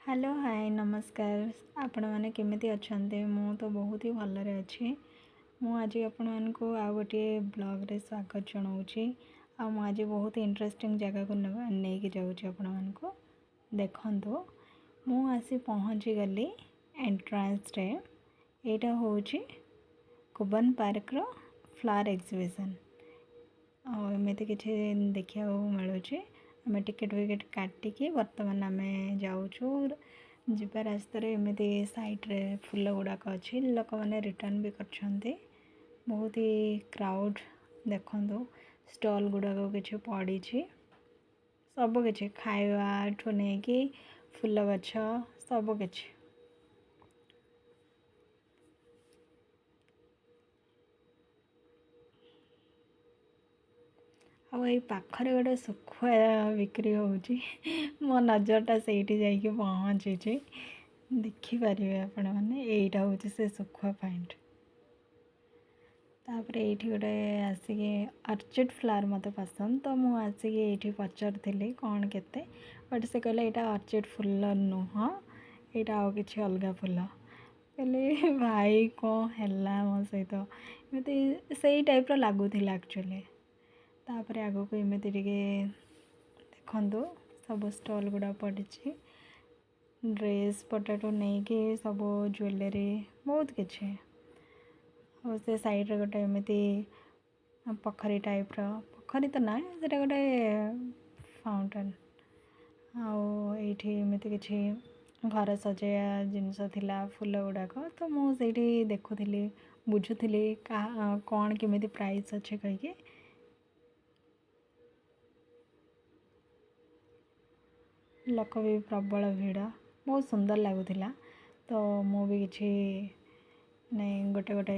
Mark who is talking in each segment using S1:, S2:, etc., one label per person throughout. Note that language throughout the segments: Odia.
S1: ହ୍ୟାଲୋ, ହାଏ, ନମସ୍କାର। ଆପଣମାନେ କେମିତି ଅଛନ୍ତି? ମୁଁ ତ ବହୁତ ହି ଭଲରେ ଅଛି। ମୁଁ ଆଜି ଆପଣମାନଙ୍କୁ ଆଉ ଗୋଟିଏ ବ୍ଲଗ୍ରେ ସ୍ୱାଗତ ଜଣାଉଛି। ଆଉ ମୁଁ ଆଜି ବହୁତ ଇଣ୍ଟରେଷ୍ଟିଂ ଜାଗାକୁ ନେଇକି ଯାଉଛି ଆପଣମାନଙ୍କୁ। ଦେଖନ୍ତୁ, ମୁଁ ଆସି ପହଞ୍ଚିଗଲି ଏଣ୍ଟ୍ରାନ୍ସରେ। ଏଇଟା ହେଉଛି କୁବନ ପାର୍କର ଫ୍ଲାୱାର ଏକ୍ଜିବିସନ୍। ଆଉ ଏମିତି କିଛି ଦେଖିବାକୁ ମିଳୁଛି। ଆମେ ଟିକେଟ୍ ଫିକେଟ୍ କାଟିକି ବର୍ତ୍ତମାନ ଆମେ ଯାଉଛୁ। ଯିବା ରାସ୍ତାରେ ଏମିତି ସାଇଡ଼୍ରେ ଫୁଲ ଗୁଡ଼ାକ ଅଛି। ଲୋକମାନେ ରିଟର୍ଣ୍ଣ ବି କରିଛନ୍ତି। ବହୁତ ହି କ୍ରାଉଡ଼। ଦେଖନ୍ତୁ, ଷ୍ଟଲ୍ ଗୁଡ଼ାକ କିଛି ପଡ଼ିଛି। ସବୁକିଛି, ଖାଇବାଠୁ ନେଇକି ଫୁଲ ଗଛ ସବୁକିଛି। ଆଉ ଏଇ ପାଖରେ ଗୋଟେ ଶୁଖୁଆ ବିକ୍ରି ହେଉଛି। ମୋ ନଜରଟା ସେଇଠି ଯାଇକି ପହଞ୍ଚିଛି। ଦେଖିପାରିବେ ଆପଣମାନେ, ଏଇଟା ହେଉଛି ସେ ଶୁଖୁଆ ପଏଣ୍ଟ। ତାପରେ ଏଇଠି ଗୋଟେ ଆସିକି ଅର୍ଚିଡ଼ ଫ୍ଲାୱାର ମୋତେ ପସନ୍ଦ ତ, ମୁଁ ଆସିକି ଏଇଠି ପଚାରୁଥିଲି କ'ଣ କେତେ। ବଟ୍ ସେ କହିଲେ, ଏଇଟା ଅର୍ଚିଡ଼ ଫୁଲ ନୁହଁ, ଏଇଟା ଆଉ କିଛି ଅଲଗା ଫୁଲ। କହିଲି, ଭାଇ, କ'ଣ ହେଲା ମୋ ସହିତ? ଏମିତି ସେଇ ଟାଇପ୍ର ଲାଗୁଥିଲା ଆକ୍ଚୁଆଲି। ତାପରେ ଆଗକୁ ଏମିତି ଟିକେ ଦେଖନ୍ତୁ, ସବୁ ଷ୍ଟଲ୍ ଗୁଡ଼ା ପଡ଼ିଛି। ଡ୍ରେସ୍ ପଟାଠୁ ନେଇକି ସବୁ ଜୁଏଲାରୀ, ବହୁତ କିଛି। ଆଉ ସେ ସାଇଡ଼୍ରେ ଗୋଟେ ଏମିତି ପୋଖରୀ ଟାଇପ୍ର, ପୋଖରୀ ତ ନା, ସେଇଟା ଗୋଟେ ଫାଉଣ୍ଟେନ୍। ଆଉ ଏଇଠି ଏମିତି କିଛି ଘର ସଜେଇବା ଜିନିଷ ଥିଲା, ଫୁଲ ଗୁଡ଼ାକ। ତ ମୁଁ ସେଇଠି ଦେଖୁଥିଲି, ବୁଝୁଥିଲି କାହା କ'ଣ କେମିତି ପ୍ରାଇସ୍ ଅଛି କହିକି। ଲୋକ ବି ପ୍ରବଳ ଭିଡ଼। ବହୁତ ସୁନ୍ଦର ଲାଗୁଥିଲା। ତ ମୁଁ ବି କିଛି ନାଇଁ, ଗୋଟେ ଗୋଟେ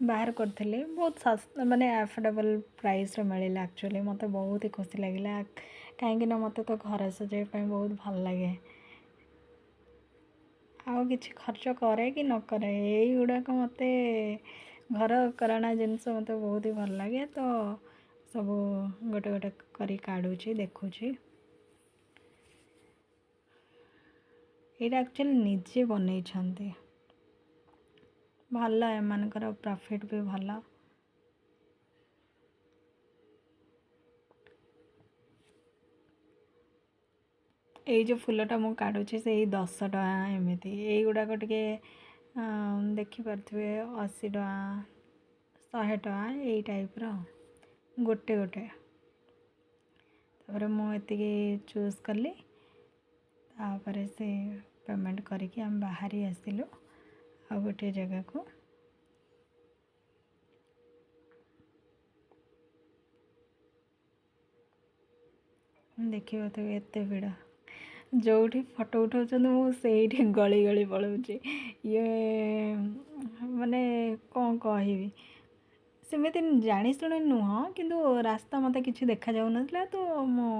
S1: ବାହାର କରିଥିଲି। ବହୁତ ଶସ୍ତା, ମାନେ ଆଫୋର୍ଡ଼େବଲ୍ ପ୍ରାଇସ୍ରେ ମିଳିଲା। ଆକ୍ଚୁଆଲି ମୋତେ ବହୁତ ହି ଖୁସି ଲାଗିଲା, କାହିଁକିନା ମୋତେ ତ ଘର ସଜାଇବା ପାଇଁ ବହୁତ ଭଲ ଲାଗେ। ଆଉ କିଛି ଖର୍ଚ୍ଚ କରେ କି ନ କରେ, ଏଇଗୁଡ଼ାକ ମୋତେ ଘର କରଣା ଜିନିଷ ମୋତେ ବହୁତ ହି ଭଲ ଲାଗେ। ତ ସବୁ ଗୋଟେ ଗୋଟେ କରି କାଢ଼ୁଛି, ଦେଖୁଛି। ଏଇଟା ଆକ୍ଚୁଆଲି ନିଜେ ବନେଇଛନ୍ତି। ଭଲ, ଏମାନଙ୍କର ପ୍ରଫିଟ୍ ବି ଭଲ। ଏଇ ଯେଉଁ ଫୁଲଟା ମୁଁ କାଢ଼ୁଛି, ସେଇ 10 ଟଙ୍କା ଏମିତି। ଏଇଗୁଡ଼ାକ ଟିକେ ଦେଖିପାରୁଥିବେ, 80 ଟଙ୍କା, 100 ଟଙ୍କା, ଏଇ ଟାଇପ୍ର ଗୋଟେ ଗୋଟେ। ତାପରେ ମୁଁ ଏତିକି ଚୁଜ୍ କଲି। ତାପରେ ସେ ପେମେଣ୍ଟ କରିକି ଆମେ ବାହାରି ଆସିଲୁ ଆଉ ଗୋଟିଏ ଜାଗାକୁ। ଦେଖିପାରୁଥିବେ, ଏତେ ଭିଡ଼। ଯେଉଁଠି ଫଟୋ ଉଠାଉଛନ୍ତି, ମୁଁ ସେଇଠି ଗଳି ଗଳି ପଳାଉଛି। ଇଏ ମାନେ କ'ଣ କହିବି, ସେମିତି ଜାଣିଶୁଣି ନୁହଁ, କିନ୍ତୁ ରାସ୍ତା ମୋତେ କିଛି ଦେଖାଯାଉନଥିଲା। ତ ମୁଁ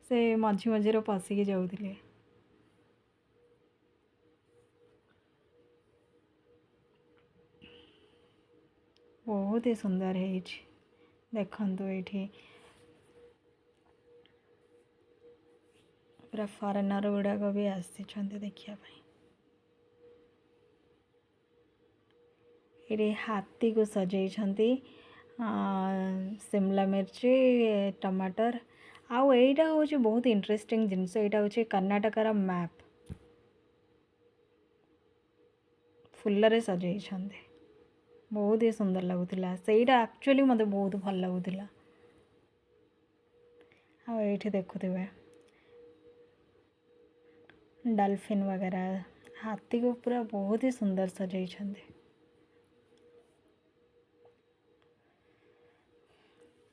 S1: ସେ ମଝି ମଝିରେ ପଶିକି ଯାଉଥିଲି। ବହୁତ ହି ସୁନ୍ଦର ହେଇଛି। ଦେଖନ୍ତୁ, ଏଇଠି ପୁରା ଫରେନର୍ ଗୁଡ଼ାକ ବି ଆସିଛନ୍ତି ଦେଖିବା ପାଇଁ। ଏଇଠି ହାତୀକୁ ସଜେଇଛନ୍ତି, ସିମଲା ମିର୍ଚି, ଟମାଟର। ଆଉ ଏଇଟା ହେଉଛି ବହୁତ ଇଣ୍ଟରେଷ୍ଟିଂ ଜିନିଷ। ଏଇଟା ହେଉଛି କର୍ଣ୍ଣାଟକାର ମ୍ୟାପ୍, ଫୁଲରେ ସଜେଇଛନ୍ତି। ବହୁତ ହି ସୁନ୍ଦର ଲାଗୁଥିଲା ସେଇଟା। ଆକ୍ଚୁଆଲି ମୋତେ ବହୁତ ଭଲ ଲାଗୁଥିଲା। ଆଉ ଏଇଠି ଦେଖୁଥିବେ, ଡଲଫିନ୍ ବଗେରା, ହାତୀକୁ ପୁରା ବହୁତ ହି ସୁନ୍ଦର ସଜେଇଛନ୍ତି।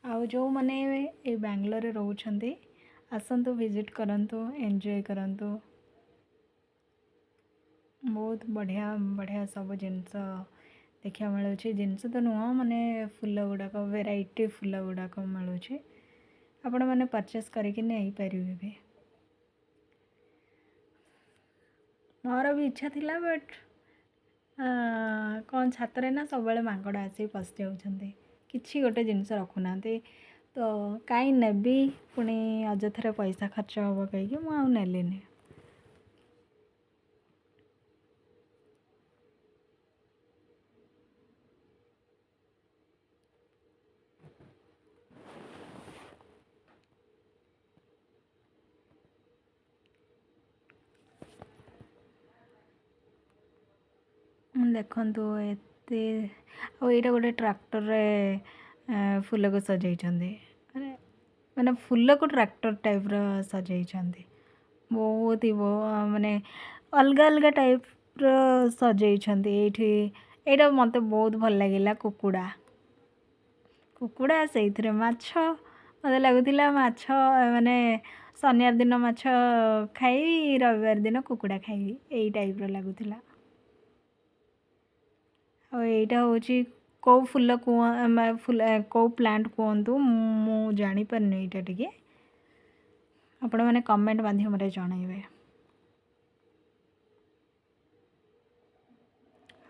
S1: ଆଉ ଯେଉଁମାନେ ଏଇ ବାଙ୍ଗଲୋରରେ ରହୁଛନ୍ତି, ଆସନ୍ତୁ, ଭିଜିଟ୍ କରନ୍ତୁ, ଏନ୍ଜୟ କରନ୍ତୁ। ବହୁତ ବଢ଼ିଆ ବଢ଼ିଆ ସବୁ ଜିନିଷ ଦେଖିବାକୁ ମିଳୁଛି। ଜିନିଷ ତ ନୁହଁ, ମାନେ ଫୁଲ ଗୁଡ଼ାକ, ଭେରାଇଟି ଫୁଲ ଗୁଡ଼ାକ ମିଳୁଛି। ଆପଣମାନେ ପରଚେସ୍ କରିକି ନେଇପାରିବେ ବି। ମୋର ବି ଇଚ୍ଛା ଥିଲା, ବଟ୍ କ'ଣ ଛାତରେ ନା ସବୁବେଳେ ମାଙ୍କଡ଼ ଆସିକି ପଶି ଯାଉଛନ୍ତି। କିଛି ଗୋଟେ ଜିନିଷ ରଖୁନାହାନ୍ତି। ତ କାହିଁ ନେବି, ପୁଣି ଅଯଥାରେ ପଇସା ଖର୍ଚ୍ଚ ହେବ କହିକି ମୁଁ ଆଉ ନେଲିନି। ଦେଖନ୍ତୁ ଏତେ। ଆଉ ଏଇଟା ଗୋଟେ ଟ୍ରାକ୍ଟରରେ ଫୁଲକୁ ସଜେଇଛନ୍ତି, ମାନେ ମାନେ ଫୁଲକୁ ଟ୍ରାକ୍ଟର ଟାଇପ୍ର ସଜେଇଛନ୍ତି। ବହୁତ ହି ମାନେ ଅଲଗା ଅଲଗା ଟାଇପ୍ର ସଜେଇଛନ୍ତି ଏଇଠି। ଏଇଟା ମୋତେ ବହୁତ ଭଲ ଲାଗିଲା। କୁକୁଡ଼ା, କୁକୁଡ଼ା, ସେଇଥିରେ ମାଛ। ମୋତେ ଲାଗୁଥିଲା ମାଛ, ମାନେ ଶନିବାର ଦିନ ମାଛ ଖାଇବି, ରବିବାର ଦିନ କୁକୁଡ଼ା ଖାଇବି, ଏଇ ଟାଇପ୍ର ଲାଗୁଥିଲା। ଆଉ ଏଇଟା ହେଉଛି କେଉଁ ଫୁଲ କୁହ, ଫୁଲ କେଉଁ ପ୍ଲାଣ୍ଟ କୁହନ୍ତୁ, ମୁଁ ଜାଣିପାରୁନି ଏଇଟା ଟିକେ। ଆପଣମାନେ କମେଣ୍ଟ ମାଧ୍ୟମରେ ଜଣାଇବେ।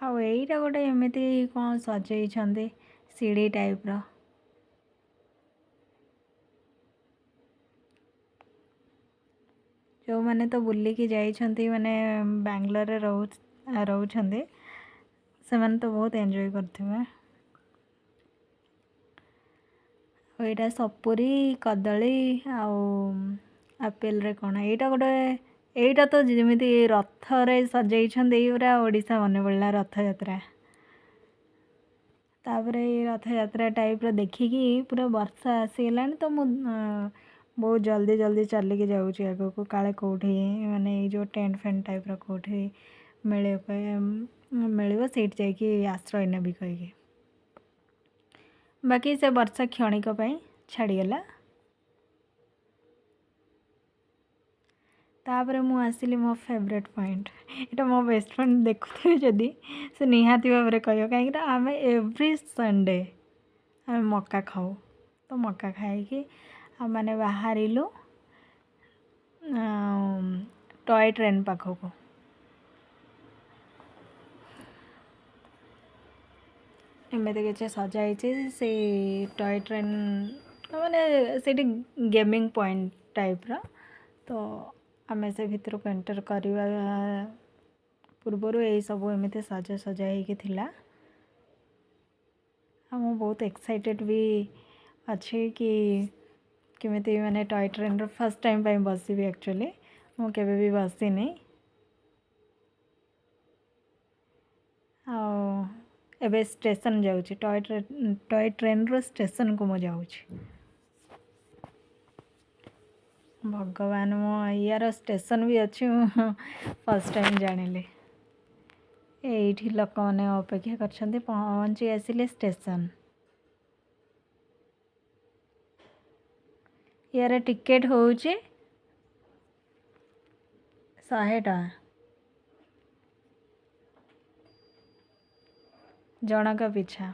S1: ଆଉ ଏଇଟା ଗୋଟେ ଏମିତି କ'ଣ ସଜେଇଛନ୍ତି ସିଢ଼ି ଟାଇପ୍ର। ଯେଉଁମାନେ ତ ବୁଲିକି ଯାଇଛନ୍ତି, ମାନେ ବାଙ୍ଗଲୋରରେ ରହୁଛନ୍ତି, ସେମାନେ ତ ବହୁତ ଏନ୍ଜୟ କରିଥିବେ। ଆଉ ଏଇଟା ସପୁରୀ, କଦଳୀ ଆଉ ଆପେଲରେ କ'ଣ ଏଇଟା ଗୋଟେ। ଏଇଟା ତ ଯେମିତି ରଥରେ ସଜେଇଛନ୍ତି, ଏଇ ପୁରା ଓଡ଼ିଶା ମନେ ପଡ଼ିଲା ରଥଯାତ୍ରା। ତାପରେ ଏଇ ରଥଯାତ୍ରା ଟାଇପ୍ର ଦେଖିକି ପୁରା ବର୍ଷା ଆସିଗଲାଣି, ତ ମୁଁ ବହୁତ ଜଲ୍ଦି ଜଲ୍ଦି ଚାଲିକି ଯାଉଛି ଆଗକୁ, କାଳେ କେଉଁଠି ମାନେ ଏଇ ଯେଉଁ ଟେଣ୍ଟ ଫେଣ୍ଟ ଟାଇପ୍ର କେଉଁଠି ମିଳିବ, ସେଇଠି ଯାଇକି ଆଶ୍ରୟ ନେବି କହିକି। ବାକି ସେ ବର୍ଷା କ୍ଷଣିକ ପାଇଁ ଛାଡ଼ିଗଲା। ତାପରେ ମୁଁ ଆସିଲି ମୋ ଫେଭରେଟ୍ ପଏଣ୍ଟ। ଏଇଟା ମୋ ବେଷ୍ଟ ଫ୍ରେଣ୍ଡ ଦେଖୁଥିବେ ଯଦି, ସେ ନିହାତି ଭାବରେ କହିବ, କାହିଁକିନା ଆମେ ଏଭ୍ରି ସଣ୍ଡେ ଆମେ ମକା ଖାଉ। ତ ମକା ଖାଇକି ଆମେମାନେ ବାହାରିଲୁ ଟୟ ଟ୍ରେନ୍ ପାଖକୁ। ଏମିତି କିଛି ସଜା ହେଇଛି ସେଇ ଟୟ ଟ୍ରେନ୍, ମାନେ ସେଇଠି ଗେମିଂ ପଏଣ୍ଟ ଟାଇପ୍ର। ତ ଆମେ ସେ ଭିତରକୁ ଏଣ୍ଟର କରିବା ପୂର୍ବରୁ ଏଇସବୁ ଏମିତି ସାଜସଜା ହେଇକି ଥିଲା। ଆଉ ମୁଁ ବହୁତ ଏକ୍ସାଇଟେଡ଼ ବି ଅଛି କି କେମିତି ମାନେ ଟୟ ଟ୍ରେନ୍ର ଫାର୍ଷ୍ଟ ଟାଇମ୍ ପାଇଁ ବସିବି। ଆକ୍ଚୁଆଲି ମୁଁ କେବେ ବି ବସିନି। ଆଉ ଏବେ ଷ୍ଟେସନ୍ ଯାଉଛି, ଟୟ ଟ୍ରେନ୍ର ଷ୍ଟେସନ୍କୁ ମୁଁ ଯାଉଛି। ଭଗବାନ, ମୋ ୟାର ଷ୍ଟେସନ୍ ବି ଅଛି, ମୁଁ ଫାର୍ଷ୍ଟ ଟାଇମ୍ ଜାଣିଲି। ଏଇଠି ଲୋକମାନେ ଅପେକ୍ଷା କରିଛନ୍ତି। ପହଞ୍ଚି ଆସିଲେ ଷ୍ଟେସନ୍। ୟାର ଟିକେଟ୍ ହେଉଛି 100 ଟଙ୍କା ଜଣଙ୍କ ପିଛା।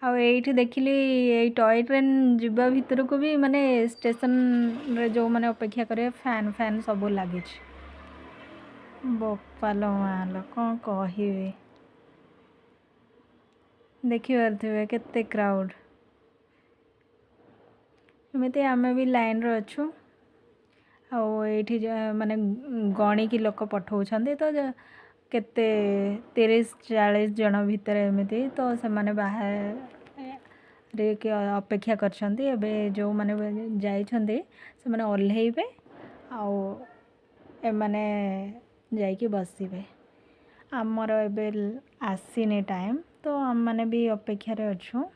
S1: ଆଉ ଏଇଠି ଦେଖିଲି ଏଇ ଟୟ ଟ୍ରେନ୍ ଯିବା ଭିତରକୁ ବି, ମାନେ ଷ୍ଟେସନରେ ଯେଉଁମାନେ ଅପେକ୍ଷା କରିବେ, ଫ୍ୟାନ୍ ଫ୍ୟାନ୍ ସବୁ ଲାଗିଛି। ବୋପାଲୋ ମାଲୋ, କ'ଣ କହିବି! ଦେଖିପାରୁଥିବେ କେତେ କ୍ରାଉଡ଼। ଏମିତି ଆମେ ବି ଲାଇନ୍ରେ ଅଛୁ। ଆଉ ଏଇଠି ମାନେ ଗଣିକି ଲୋକ ପଠଉଛନ୍ତି, ତ କେତେ 30-40 ଜଣ ଭିତରେ ଏମିତି। ତ ସେମାନେ ବାହାରେ ଅପେକ୍ଷା କରିଛନ୍ତି। ଏବେ ଯେଉଁମାନେ ଯାଇଛନ୍ତି ସେମାନେ ଓହ୍ଲେଇବେ ଆଉ ଏମାନେ ଯାଇକି ବସିବେ। ଆମର ଏବେ ଆସିନି ଟାଇମ୍, ତ ଆମେମାନେ ବି ଅପେକ୍ଷାରେ ଅଛୁ।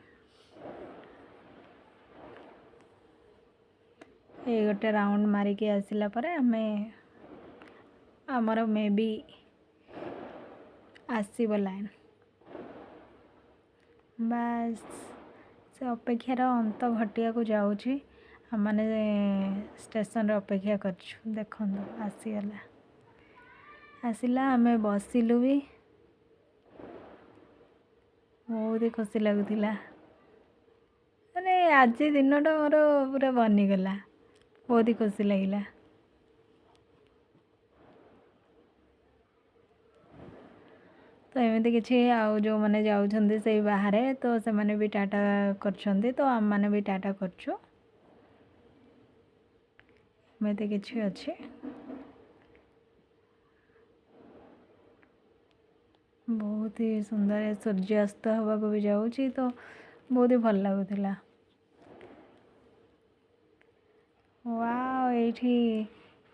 S1: ଏଇ ଗୋଟେ ରାଉଣ୍ଡ ମାରିକି ଆସିଲା ପରେ ଆମେ ଆମର ମେ ବି ଆସିବ ଲାଇନ୍। ବାସ୍, ସେ ଅପେକ୍ଷାର ଅନ୍ତ ଘଟିବାକୁ ଯାଉଛି। ଆମମାନେ ଷ୍ଟେସନରେ ଅପେକ୍ଷା କରିଛୁ। ଦେଖନ୍ତୁ, ଆସିଗଲା, ଆସିଲା। ଆମେ ବସିଲୁ ବି, ବହୁତ ଖୁସି ଲାଗୁଥିଲା। ମାନେ ଆଜି ଦିନଟା ମୋର ପୁରା ବନିଗଲା, ବହୁତ ହି ଖୁସି ଲାଗିଲା। ତ ଏମିତି କିଛି। ଆଉ ଯେଉଁମାନେ ଯାଉଛନ୍ତି ସେଇ ବାହାରେ, ତ ସେମାନେ ବି ଟାଟା କରିଛନ୍ତି, ତ ଆମମାନେ ବି ଟାଟା କରୁଛୁ। ଏମିତି କିଛି ଅଛି। ବହୁତ ହି ସୁନ୍ଦର। ସୂର୍ଯ୍ୟାସ୍ତ ହେବାକୁ ବି ଯାଉଛି, ତ ବହୁତ ହି ଭଲ ଲାଗୁଥିଲା। ୱାଓ, ଏଇଠି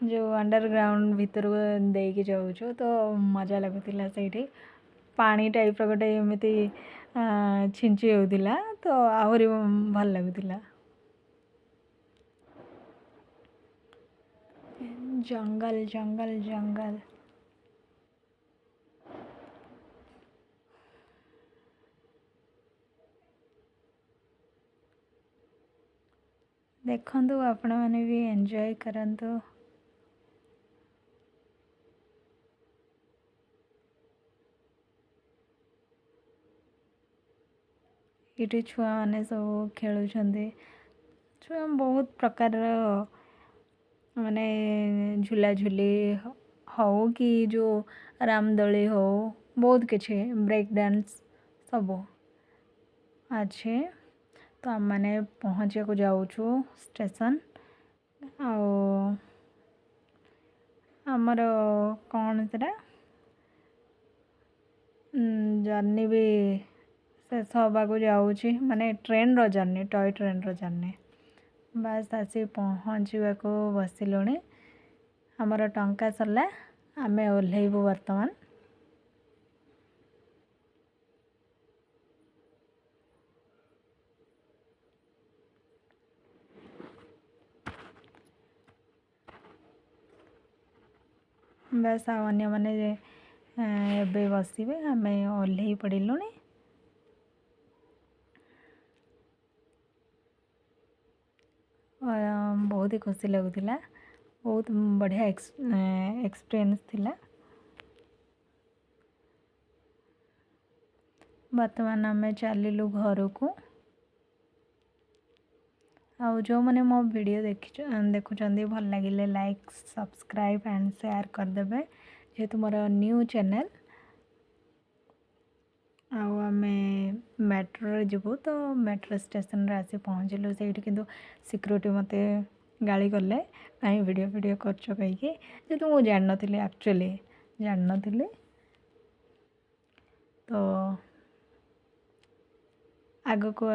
S1: ଯେଉଁ ଅଣ୍ଡରଗ୍ରାଉଣ୍ଡ ଭିତରକୁ ଦେଇକି ଯାଉଛୁ, ତ ମଜା ଲାଗୁଥିଲା ସେଇଠି। ପାଣି ଟାଇପ୍ର ଗୋଟେ ଏମିତି ଛିଞ୍ଚି ହେଉଥିଲା, ତ ଆହୁରି ଭଲ ଲାଗୁଥିଲା। ଜଙ୍ଗଲ ଜଙ୍ଗଲ ଜଙ୍ଗଲ। ଦେଖନ୍ତୁ, ଆପଣମାନେ ବି ଏନ୍ଜୟ କରନ୍ତୁ। ଏଠି ଛୁଆମାନେ ସବୁ ଖେଳୁଛନ୍ତି। ଛୁଆ ବହୁତ ପ୍ରକାରର, ମାନେ ଝୁଲାଝୁଲି ହଉ କି ଯେଉଁ ରାମଦୋଳି ହଉ, ବହୁତ କିଛି, ବ୍ରେକ୍ ଡ୍ୟାନ୍ସ ସବୁ ଅଛି। ତ ଆମେମାନେ ପହଞ୍ଚିବାକୁ ଯାଉଛୁ ଷ୍ଟେସନ୍, ଆଉ ଆମର କ'ଣ ସେଟା ଜର୍ଣ୍ଣି ବି ଶେଷ ହେବାକୁ ଯାଉଛି, ମାନେ ଟ୍ରେନ୍ର ଜର୍ଣ୍ଣି, ଟୟ ଟ୍ରେନ୍ର ଜର୍ଣ୍ଣି। ବାସ୍, ଆସି ପହଞ୍ଚିବାକୁ ବସିଲୁଣି। ଆମର ଟଙ୍କା ସରିଲା, ଆମେ ଓହ୍ଲେଇବୁ ବର୍ତ୍ତମାନ। ବାସ୍, ଆଉ ଅନ୍ୟମାନେ ଏବେ ବସିବେ, ଆମେ ଓହ୍ଲେଇ ପଡ଼ିଲୁଣି। ବହୁତ ହି ଖୁସି ଲାଗୁଥିଲା, ବହୁତ ବଢ଼ିଆ ଏକ୍ସପିରିଏନ୍ସ ଥିଲା। ବର୍ତ୍ତମାନ ଆମେ ଚାଲିଲୁ ଘରକୁ। ଆଉ ଯେଉଁମାନେ ମୋ ଭିଡ଼ିଓ ଦେଖୁଛନ୍ତି, ଭଲ ଲାଗିଲେ ଲାଇକ୍, ସବସ୍କ୍ରାଇବ୍ ଆଣ୍ଡ ସେୟାର କରିଦେବେ, ଯେହେତୁ ମୋର ନ୍ୟୁ ଚ୍ୟାନେଲ୍। ଆଉ ଆମେ ମେଟ୍ରୋରେ ଯିବୁ, ତ ମେଟ୍ରୋ ଷ୍ଟେସନରେ ଆସି ପହଞ୍ଚିଲୁ ସେଇଠି। କିନ୍ତୁ ସିକ୍ୟୁରିଟି ମୋତେ ଗାଳି କଲେ, କାହିଁ ଭିଡ଼ିଓ ଫିଡ଼ିଓ କରୁଛ କହିକି, ଯେହେତୁ ମୁଁ ଜାଣିନଥିଲି, ଆକ୍ଚୁଆଲି ଜାଣିନଥିଲି। ତ ଆଗକୁ